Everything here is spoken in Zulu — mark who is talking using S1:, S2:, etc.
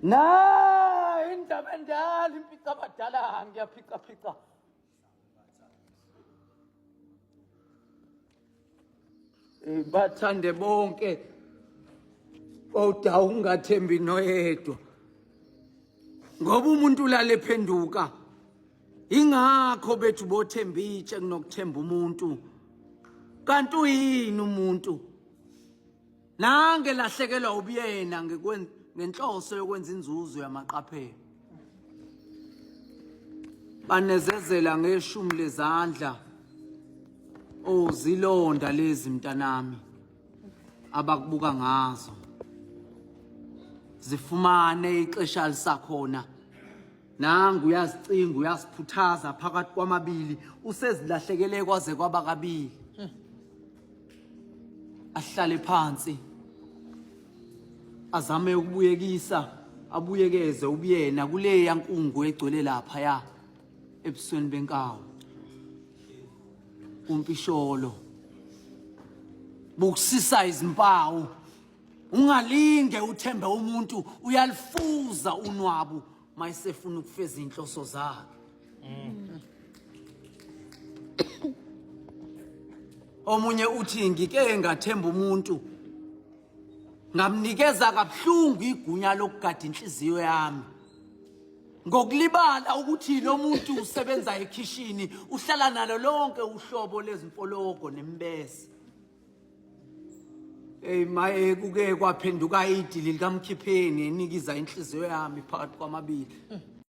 S1: Na indaba endala impica abadala ngiyaphica phica. Eh, bathande bonke kodwa ungathembi noyedwa ngoba umuntu ulale phenduka ingakho bethu bothemba itshe kunokuthemba umuntu kanti uyini umuntu nange lahlekelwa ubuyena ngenhloso yokwenza inzuzo yamaqaphelo banezezela ngeshumi lezandla ozilonda lezi mntanami abakubuka ngazo zifumane ixesha lisakhona nangu uyazicinga uyasiphuthaza phakathi kwamabili usezilahlekele kwaze kwaba kabili ahlale phansi azame ukubuyekisa abuyekeze ubuyena kuleya nkungu egcwele lapha ya ebusweni benkawu umpisholo bukusisa izimpawu ungalinge uthembe umuntu uyalifuza unwabu mayisefuna ukufeza inhloso zakhe omunye uthi ngike ngathemba umuntu ngamnikeza kabuhlungu igunya lokugada inhliziyo yami ngokulibala ukuthi lo muntu usebenza ekhishini uhlala nalo lonke uhlobo lezimfologo nembese Hey maye kuke kwaphenduka idili likamkhipheni enikiza inhliziyo yami phakathi kwamabili.